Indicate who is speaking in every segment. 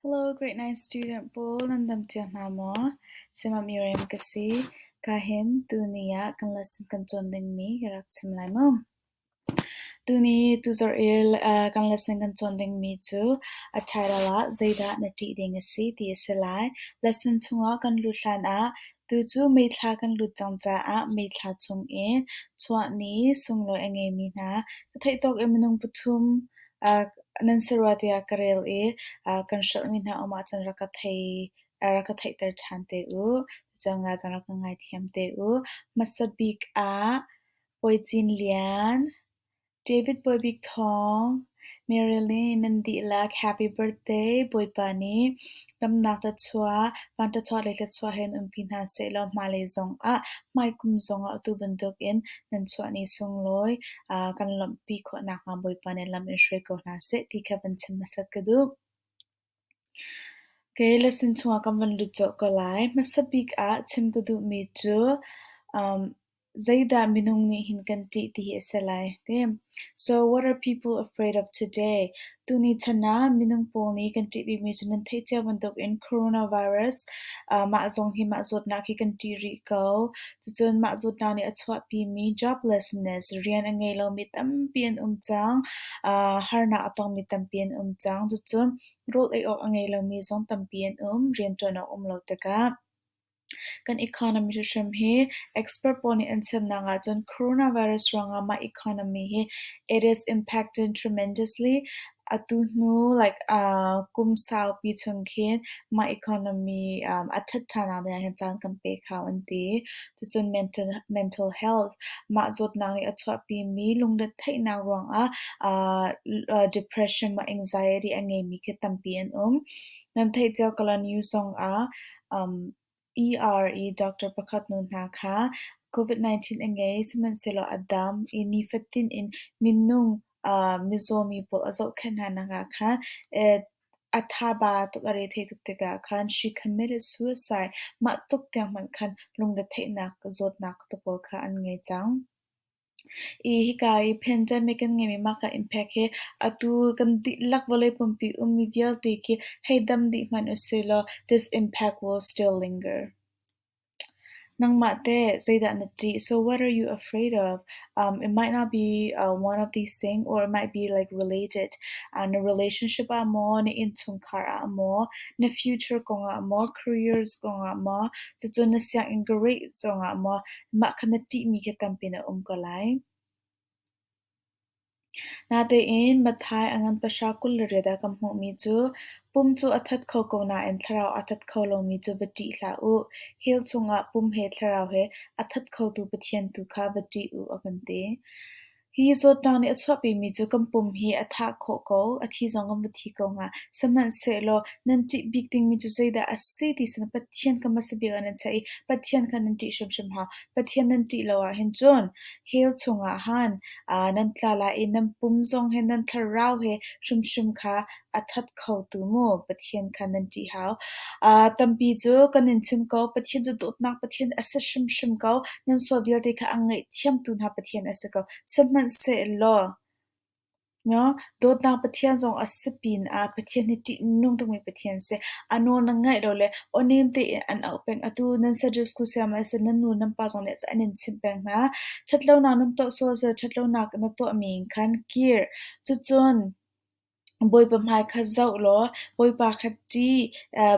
Speaker 1: Hello grade 9 student pawl nan dam cio hna maw? Sayamah Miriam ka si. Ka hin tuni ah kan lesson kan cawn dingmi ka rak chim lai mu. Tuni tuzarh i kan lesson kan cawn dingmi cu a title ah zeidah na ṭih ding a si ti a si lai. Lesson chungah kan lut hlan ah tu cu May thla kan lut cang caah May thla chungin chuah ni sunglawi a ngeimi hna ka theih tawk in minung pathum nan si rua tiah ka rel i kan hrelhmi hna um ahcun rak ka thei rak ka theihter ṭhan te u. Cucaah cun rak ka ngaithiam te u. Hmasa bik ah Bawi Cin Lian, David Bawi Bik Thawng, Marilyn nan dihlak happy birthday. Bawipa nih damnak thluachuah, van thluachuah le thluachuah he in umpi hna sehlaw hmailei zongah hmaikum zongah atu bantukin nan chuah ni sunglawi kan lawmhpi khawh nakhnga Bawipa nih lam in hruai ko hna seh ti kha van chim hmasat ka duh. Kei lesson chungah kan van lut colh ko lai. Hmasa bik ah chim ka duhmi cu zeidah minung nih hin kan ṭih ti hi a si lai. So what are people afraid of today? Tuni chan ah minung pawl nih kan ṭih bikmi cu nan theih cio bantukin coronavirus mah zong hi mah zawtnak hi kan ṭih rih ko. Cucun mah zawtnak nih a chuahpimi joblessness, rian a ngei lomi tampi an um cang. Harnak a tongmi tampi an um cang. Cucun rawl ei awk a ngei lomi zong tampi an um. Rianṭuan awk um lo tikah kan economy hrimhrim hi expert pawl nih an chimnak ahcun coronavirus ruangah mah economy hi it is impacting tremendously. Atu hnu like kum saupi chung khin mah economy a ṭhat ṭhan ding ah hin caan kan pek hau an ti. Cucun mental health mah zawtnak nih a chuahpimi lungretheihnak ruangah depression maw anxiety a ngeimi khi tampi an um. Nan theih cio ko la news zongah ER i doctor pakhat nu hna kha COVID-19 a ngei sihmanhsehlaw a dam i nifatin in minung mizawmi pawl a zohkhenh hna nak ah khan a thaba tuk a re thei tuk tikah khan she committed suicide. Mah tluk tiang hmanh khan lungretheihnak zawtnak te pawl kha an ngei cang. I hika i pandemic kan ngeimi mah ka impact hi atu kan dihlak vawlei pumpi ummi vialte khi hei dam dih hmanh usilaw this impact will still linger. Nangmah teh zeidah na ṭih? So what are you afraid of? It might not be one of these things or it might be like related. Na relationship ah maw, na innchungkhar ah maw, na future kongah maw, careers kongah maw, cucun na sianginn grade zongah maw, mah kha na ṭihmi khi tampi na um ko lai. Natein Matthai a ngan pahra 28 ah kan hmuhmi cu pum cu a that kho ko nain thlarau a that kho lomi cu va ṭih hlah u. Hell chungah pum he thlarau he a that khotu Pathian tu kha va ṭih u a kan ti. Hi zawtnak nih a chuahpimi cu kan pum hi a thah khawh ko, a thi zong kan va thi ko hnga. Sihmanhsehlaw nan ṭih bik dingmi cu zeidah a si ti sin Pathian kha hmasa bik ah nan chiah i Pathian kha nan ṭih hrimhrim hau. Pathian nan ṭih lo ahhin cun hell chungah han nan tla lai i nan pum zong he nan thlarau he hrimhrim kha a that khotu mu Pathian kha nan ṭih hau. Tampi cu kan in chim ko Pathian cu dawtnak Pathian a si hrimhrim ko. Nan sual vialte kha a ngaihthiamtu hna Pathian a si ko. Sihmanhsehlaw Dawtnak Pathian zong a si pinah Pathian hi ṭihnung tukmi Pathian a si. A nawl na ngaih lo le aw nem tein an auh peng. Atu nan Sunday school sayama a si, nan nu nan pa zong nih an in chimh peng hna. Ṭhatlonak nan tuah sual seh, ṭhatlonak na tuahmi in khan kir. Cucun Bawipa hmai kha zoh law Bawipa kha ṭih,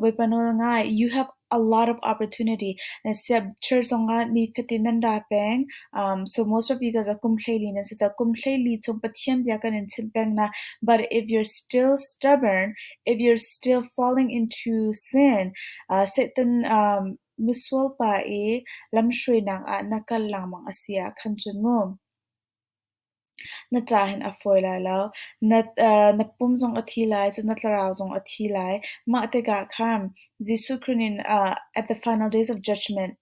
Speaker 1: Bawipa nawl ngai. You have a lot of opportunity. Church zongah nifatin nan ra peng. So most of you guys are kum 14 nan si cang. Kum 14 chung Pathian bia kan in chimh peng na. But if you're still stubborn, if you're still falling into sin, Satan misual pa i lamhruainak ah na kal lengmang a si ah khan cun mu. Na ca hin a fawi lai lo. Na pum zong a thi lai, cun na thlarau zong a thi lai. Mah tikah khan Jesuh Khrih nih at the final days of judgment,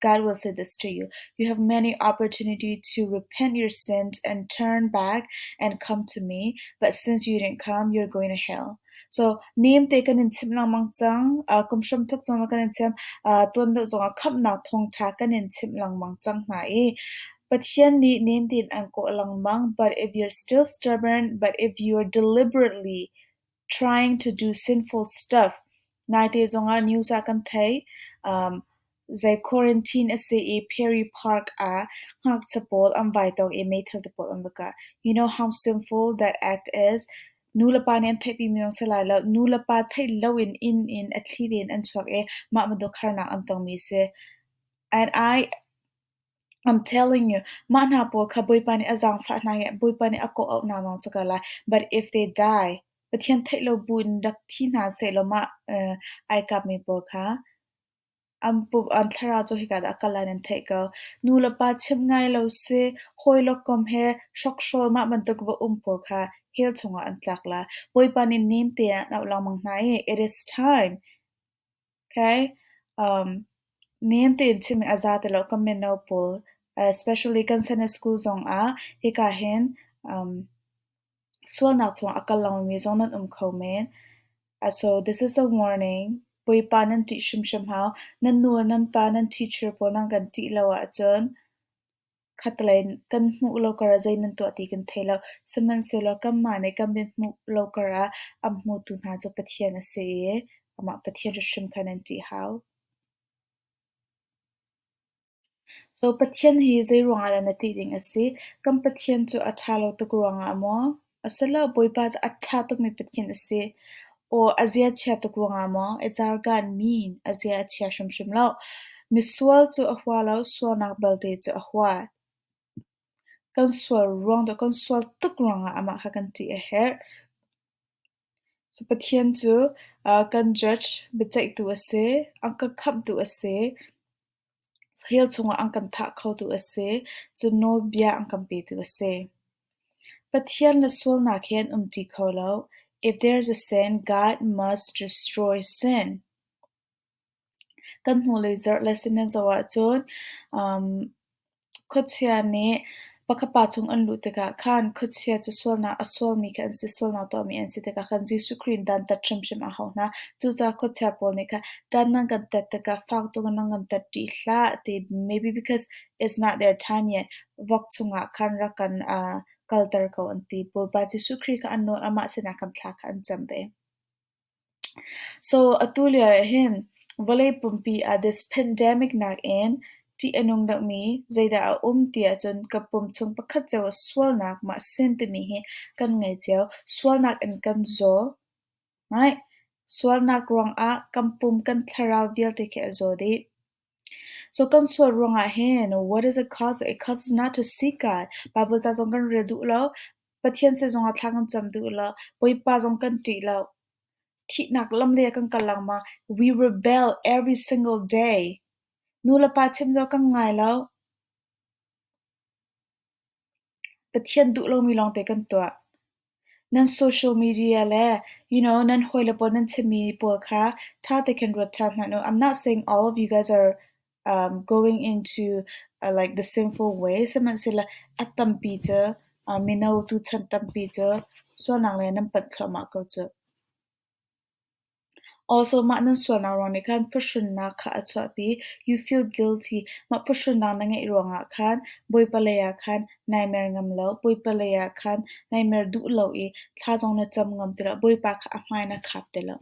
Speaker 1: God will say this to you. You have many opportunity to repent your sins and turn back and come to me, but since you didn't come, you're going to hell. So nem te kan in chimh lengmang cang. Kum hramthok zong kan in chim. Tuan deuh zongah khamhnak thawngṭha kan in chimh lengmang cang hna i Pathian nih nem tein an kawh lengmang. But if you're still stubborn, but if you're deliberately trying to do sinful stuff. Naite zongah news ah kan theih. Zei quarantine a si i Perry Park ah ngakchia pawl an vai tong i meithal te pawl an va kah. You know how sinful that act is? Nu le pa nih an theihpi mi zong si lai lo. Nu le pa theih loin inn in a thli tein an chuak i mah bantuk harnak an tongmi si. And I'm telling you, mah hna pawl kha Bawipa nih a zaangfah hna i Bawipa nih a kawh auh hna zong si ko lai. But if they die, Pathian theih lo buin rak thi hna sehlaw mah ai kapmi pawl kha an thlarau cu hika dah a kal lai nan theih ko. Nu le pa chimh ngai lo si, hawi le kom he hrokhrawl mah bantuk va um pawl kha hell chungah an tlak lai. Bawipa nih nem tein an auh lengmang hna i it is time. Okay? Nem tein chim in a za ti lo kan mino pawl, especially kan Sunday school zongah hika hin sualnak chungah a kal lengmangmi zong nan um kho men. So this is a warning. Bawipa nan ṭih hrimhrim hau. Nan nu le nan pa, nan teacher pawl nan kan ṭih lo ahcun khatlei kan hmuh lo karah zei nan tuah ti kan thei lo. Sihmanhsehlaw kanmah nih kan mit hmuh lo karah an hmutu hna cu Pathian a si i amah Pathian hrimhrim kha nan ṭih hau. So Pathian hi zeiruang ah dah na ṭih ding a si? Kan Pathian cu a ṭha lo tuk ruangah maw? A si lo, Bawipa cu a ṭha tukmi Pathian a si. Aw a zia chia tuk ruangah maw? It's our God mean. A zia a chia hrimhrim lo. Misual cu a hua lo, sualnak belte cu a hua. Kan sual ruang kan sual tuk ruangah amah kha kan ṭih a herh. So Pathian cu kan judge, biaceihtu a si, a kan khamhtu a si. Hell chungah an kan thah khotu a si, cun nawlbia an kan petu a si. Pathian le sualnak he an umṭi kho lo. If there is a sin, God must destroy sin. Kan hnulei zarh lesson nan zoh ahcun khuachia nih pakhat pa chung an luh tikah khan khuachia cu sualnak a sualmi kha an si, sualnak tuahmi an si tikah khan Jesuh Khrih in dantat hrimhrim a hau hna. Cucaah khuachia pawl nih khan dan nan kan tat tikah fak tuk in nan kan tat ṭih hlah ti maybe because it's not their time yet. Vok chungah khan rak kan kalter ko an ti. Bawipa Jesuh Khrih kha an nawl amah sinah kan thla kha an cam ve. So atu lio ah hin vawlei pumpi ah this pandemic nakin ṭih a nung deuhmi zeidah a um ti ahcun ka pum chung pakhat cio ah sualnak mah sin timi hi kan ngei cio. Sualnak in kan zaw. Right? Sualnak ruangah kan pum kan thlarau vialte khi a zaw dih. So kan sual ruangah hin what is it cause? It causes not to seek God. Bible ca zong kan rel duh lo. Pathian sin zongah thla kan cam duh lo. Bawipa zong kan ṭih lo. Thihnak lam lei ah kan kal lengmang. We rebel every single day. Nu le pa chim zong kan ngai lo. Pathian duh lomi lawngte kan tuah. Nan social media le nan hawile pawl nan chimmi pawl kha ṭha te khin ruat ṭhan hmanh u. I'm not saying all of you guys are going into like the sinful way. Sihmanhsehlaw a tampi cu mino tuchan tampi cu sualnak lei nan panh thluahmah ko cuh. Also, mah nan sualnak ruang nih khan phuhrunnak kha a chuahpi. You feel guilty. Mah phuhrunnak na ngeih ruangah khan Bawipa lei ah khan nai mer ngam lo. Bawipa lei ah khan nai mer duh lo i thla zong na cam ngam ti lo. Bawipa kha a hmai na khap ti lo.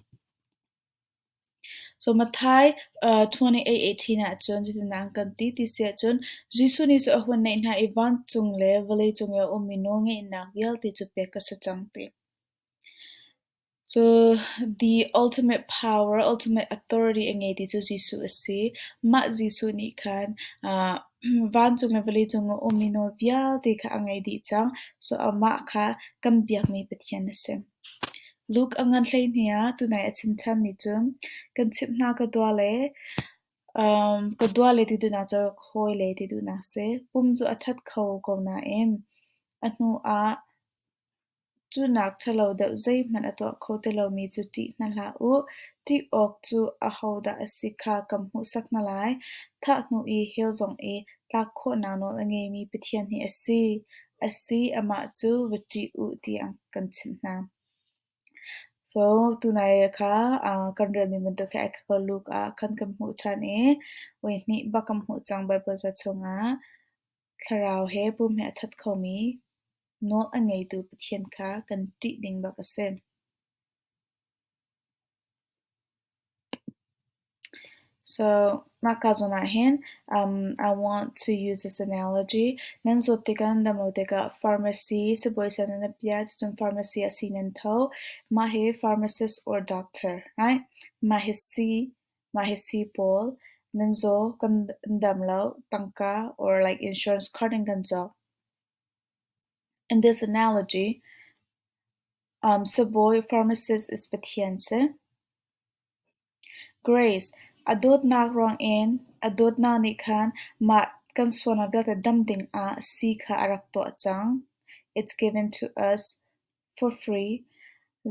Speaker 1: So Matthai 28:18 ah cun zeitindah an kan ti ti si ahcun Jesuh nih cu a hun neih hna i vancung le vawleicung i a ummi nawlngeihnak vialte cu pek ka si cang ti. So the ultimate power, ultimate authority a ngei ti cu Jesuh a si. Mah Jesuh nih khan vancung le vawleicung a ummi nawl vialte kha a ngei dih cang. So amah kha kan biakmi Pathian a si. Luke a ngan 12 ah tunai a chim ṭhanmi cu kan chimh hna ka dua le ka dua le ti duhnak cu hawi le ti duhnak si. Pum cu a that kho ko nain a hnu ah Cunak ṭhalo deuh zeihmanh a tuah kho ti lomi cu ṭih hna hlah u. Ṭih awk cu ahodah a si kha kan hmuhsak hna lai. Thah hnu i hell zong i tlak khawhnak nawl a ngeimi Pathian hi a si. A si, amah cu va ṭih u tiah kan chimh hna. So tunai kha kan relmi bantuk hi ai kha Luke ah khan kan hmuh ṭhan i voi hnih bak kan hmuh cang Baibal ca chungah thlarau he pum he a that khomi nawl a ngeitu Pathian kha kan ṭih ding bak a si. So mah ka zawn ah hin I want to use this analogy. Nan zawt tikah nan dam lo tikah pharmacy sibawi sin nan i piah cucun pharmacy ah sii nan tho. Mah hi pharmacist or doctor, right? Mah hi sii, mah hi sii pawl nan zaw kan dam lo tangka or like insurance card in kan cawk. In this analogy, sibawi pharmacist is Pathian si. Grace, a dawtnak ruangin a dawtnak nih khan mah kan sualnak vialte dam dingah sii kha a rak tuah cang. It's given to us for free.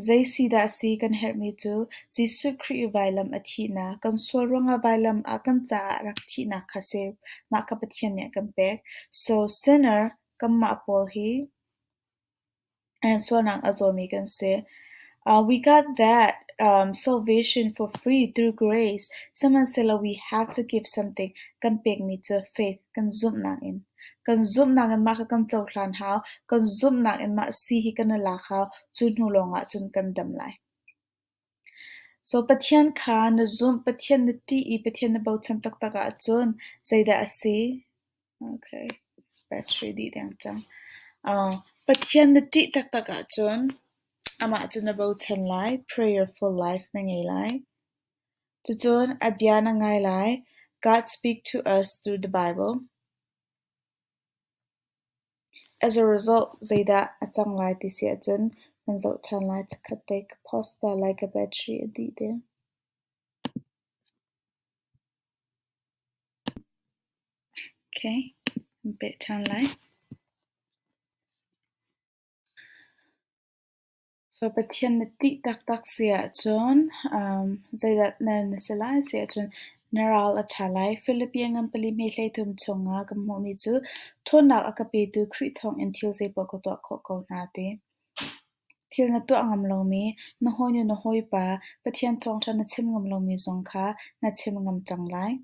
Speaker 1: Zei sii dah si kan herhmi cu Jesuh Khrih vailam a thihnak, kan sual ruangah vailam ah kan caah a rak thihnak kha si. Mah kha Pathian nih a kan pek. So sinner kanmah pawl hi sualnak a zawmi kan si. We got that salvation for free through grace. Sihmanhsehlaw we have to give something. Kan pekmi cu faith, kan zumhnak in. Kan zumhnak in mah kha kan cohlan hau. Kan zumhnak in mah sii hi kan i lak hau. Cu hnu lawngah cun kan dam lai. So Pathian kha na zumh, Pathian na ṭih i Pathian na bochan taktak ahcun zeidah a si? Okay, battery dih deng cang. Pathian na ṭih taktak ahcun amah cu na bochan lai, prayerful life na ngei lai. Cucun a bia na ngai lai. God speak to us through the Bible. As a result, zeidah a cang lai ti si ahcun kan zoh ṭhan lai. Chikkhat te ka pause ta lai ka battery a dih deng. Okay, kan peh ṭhan lai. So Pathian na ṭih taktak si ahcun zeidah na si lai si ahcun na ral a ṭha lai. Filipi a ngan pali hme 13 chungah kan hmuhmi cu ṭhawnnak a ka petu Khrih thawngin thil zeipaoh ka tuah khawh ko hna ti. Thil na tuah ngam lomi, na hawinu na hawipa, Pathian thawngṭha na chim ngam lomi zong kha na chim ngam cang lai.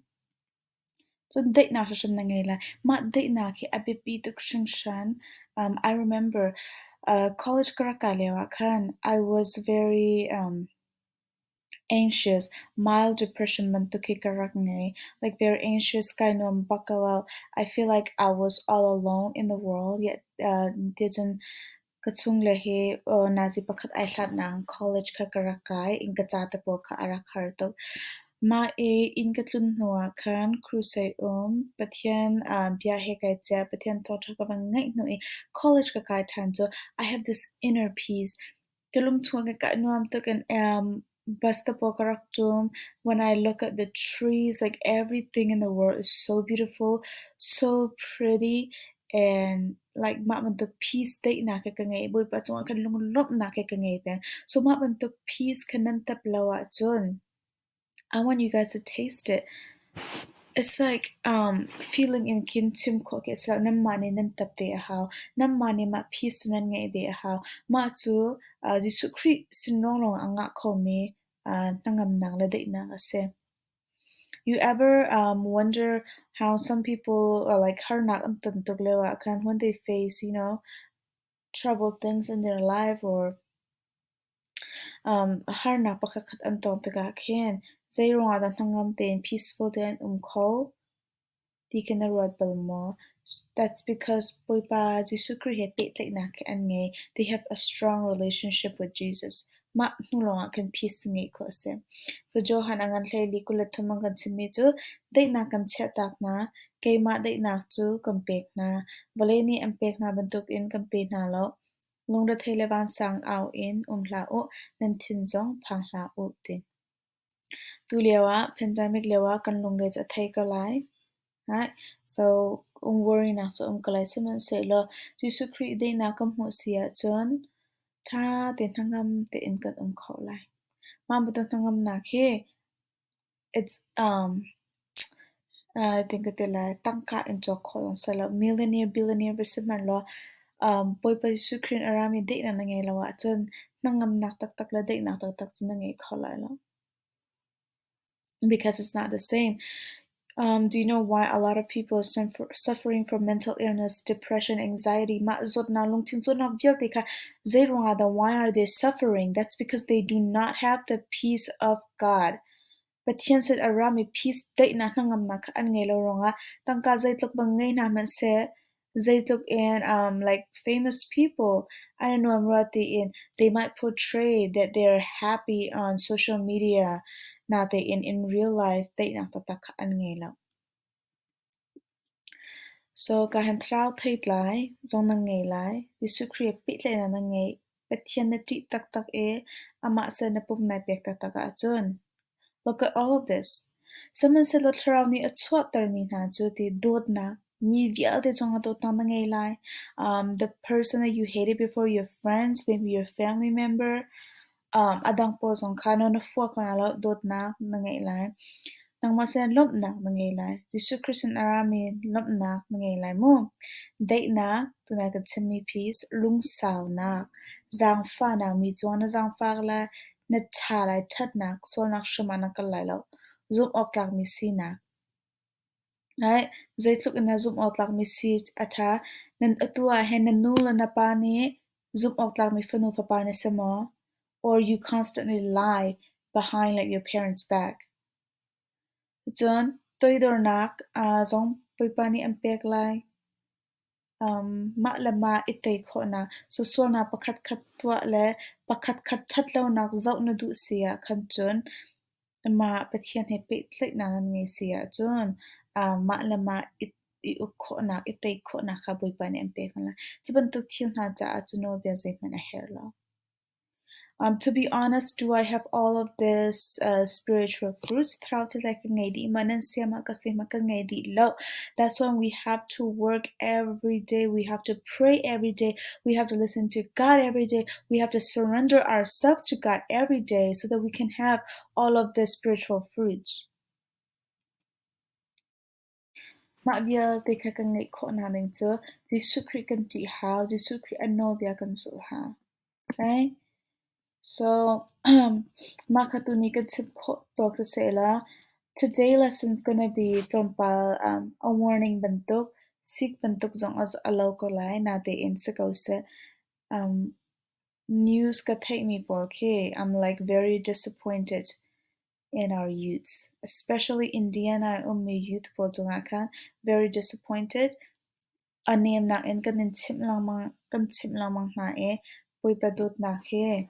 Speaker 1: Cun daihnak hrimhrim na ngei lai. Mah daihnak hi a biapi tuk hringhran. I remember college ka rak kai lioah khan I was very anxious, mild depression bantuk hi ka rak ngei. Like very anxious, kai nuam bak ko lo. I feel like I was all alone in the world. Yet ticun ka chungle hi nazi pakhat ai hlatnak college kha ka rak kai. Inn ka ca te pawl kha a rak har tuk. Mah i inn ka tlun hnuah khan crusade um, Pathian bia he kai ciah, Pathian thawngṭha ka van ngaih hnu i college ka kai ṭhan cu I have this inner peace. Ka lungchung ah kai nuam tuk in bus te pawl ka rak ṭum. When I look at the trees, like everything in the world is so beautiful, so pretty and like mah bantuk peace daihnak hi ka ngei. Bawipa cungah khan lunglawmhnak hi ka ngei peng. So mah bantuk peace kha nan tap lo ahcun I want you guys to taste it. It's like feeling in khin chim khawh khi a si lo. Nanmah nih nan tap ve a hau. Nanmah nih mah peace cu nan ngeih ve a hau. Mah cu Jesuh Khrih sin lawnglawng ah a ngah khomi hnangamnak le daihnak a si. You ever wonder how some people are like harnak an ton tuk lio ah khan when they face troubled things in their life or harnak pakhatkhat an tong tikah khin zeiruangah dah hnangam tein peaceful tein an um kho ti khi na ruat bal maw? That's because Bawipa Jesuh Khrih he pehtlaihnak hi an ngei. They have a strong relationship with Jesus. Mah hnu lawngah khin peace ngeih khawh a si. So Johan a ngan 14 23 an kan chimmi cu daihnak kan chiahtak hna, keimah daihnak cu kan pek hna. Vawlei nih an pek hna bantukin kan pe hna lo. Lungrethei le vansang au in um hlah u, nan thin zong phang hlah u ti. Tulio ah pandemic lio ah kan lungre cu a thei ko lai. Right? So um worry nak cu um ko lai. Sihmanhsehlaw Jesuh Khrih daihnak kan hmuh si ahcun ṭha tein hnangam tein kan um kho lai. Mah bantuk hnangamnak hi it's tin ka ti lai tangka in cawk khawh zong si lo. Millionaire, billionaire va si hmanh law Bawipa Jesuh Khrih in a rami daihnak na ngei lo ahcun hnangamnak taktak le daihnak taktak cu na ngei kho lai lo. Because it's not the same. Do you know why a lot of people are suffering from mental illness, depression, anxiety? Mah zawtnak lungthin zawtnak vialte kha zeiruangah dah why are they suffering? That's because they do not have the peace of God. Pathian sin a rami peace daihnak hnangamnak kha an ngei lo ruangah tangka zeitluk va ngei hna hmanh seh, zeitluk in like famous people an i nuam rua tiin they might portray that they're happy on social media, natein in real life daihnak taktak kha an ngei lo. So ka hin thlarau theitlai zong nan ngei lai. Jesuh Khrih pehtlaihnak nan ngei. Pathian na ṭih taktak i amah sin na pum nai pek taktak ahcun look at all of this. Sihmanhsehlaw thlarau nih a chuahtermi hna cu ti dawtnak, mi vialte cungah dawtnak na ngei lai. The person that you hated before, your friends, maybe your family member, a dang pawl zong kha na fuak hna lo, dawtnak na ngeih lai. Nangmah sin lawmhnak na ngei lai. Jesuh Khrist sin a rami lawmhnak na ngei lai mu. Daihnak, tunai kan chimmi peace, lungsaunak, zaangfahnak, mi cungah na zaangfak lai, na ṭha lai, ṭhatnak, sualnak hrim ah na kal lai lo. Zumh awk tlakmi sinak. Right? Zeitluk in dah zumh awk tlakmi si a ṭha. Nan atu ah hin na nu le na pa nih zumh awk tlakmi fanu fapa na si maw? Or you constantly lie behind like your parents' back? Cun toidornak zong Bawipa nih an pek lai. Mah le mah i tei khawhnak, sualnak pakhatkhat tuah le pakhatkhat ṭhatlonak zoh na duh si ah khan cun mah Pathian he pehtlaihnak nan ngei si ahcun mah le mah i uk khawhnak, i tei khawhnak kha Bawipa nih an pek hna lai. Cu bantuk thil hna caah cun nawlbia zeihmanh a herh lo. To be honest, do I have all of this spiritual fruits? Thlarau thil ka ngei dih ma? Nan sia ma ka si ma ka ngei dih lo. That's why we have to work every day. We have to pray every day. We have to listen to God every day. We have to surrender ourselves to God every day so that we can have all of the spiritual fruits. Mah vialte kha kan ngeih khawhnak ding cu Jesuh Khrih kan ṭih hau, Jesuh Khrih a nawlbia kan zulh hau. Okay? So, mah kha tuni kan chim khawh tawk siseh law, today lesson's gonna be tlawmpal a warning bantuk, sik bantuk zong a lo ko lai, natein si ko seh. News ka theihmi pawl khi I'm like very disappointed in our youths, especially Indiana ummi youth pawl cungah khan very disappointed. A nemnak in kan in chimh lengmang kan chimh lengmang hna i Bawipa dawtnak hi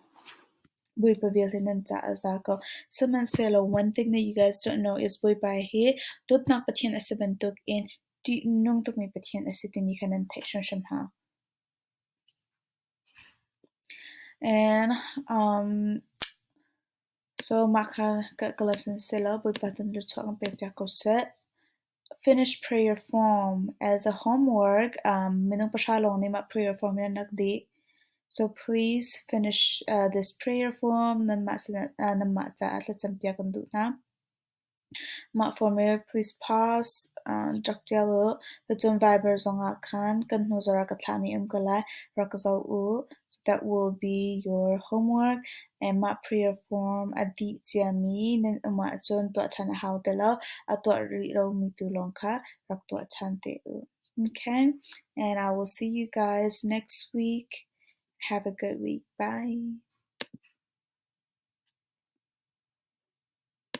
Speaker 1: Bawipa vel hi nan caah a za ko. Sihmanhsehlaw one thing that you guys don't know is Bawipa hi dawtnak Pathian a si bantuk in ṭihnung tukmi Pathian a si timi kha nan theih hrimhrim hau. And so mah kha ka lesson si lo Bawipa tu nih thluachuah kan pek piak ko seh. Finish prayer form as a homework. Minung 3 lawng nih mah prayer form hi an rak dih. So please finish this prayer form. Nanmah sinah nanmah caah thlacam piak kan duh hna. Mah form hi please pause rak ṭial u. Cun Viber zongah khan kan hnu zarh ah ka thlahmi um ko lai. Rak zoh u. So that will be your homework. And mah prayer form a dih ciami nan um ahcun tuah ṭhan a hau ti lo. A tuah rih lomi tu lawng kha rak tuah ṭhan te u. Okay? And I will see you guys next week. Have a good week. Bye.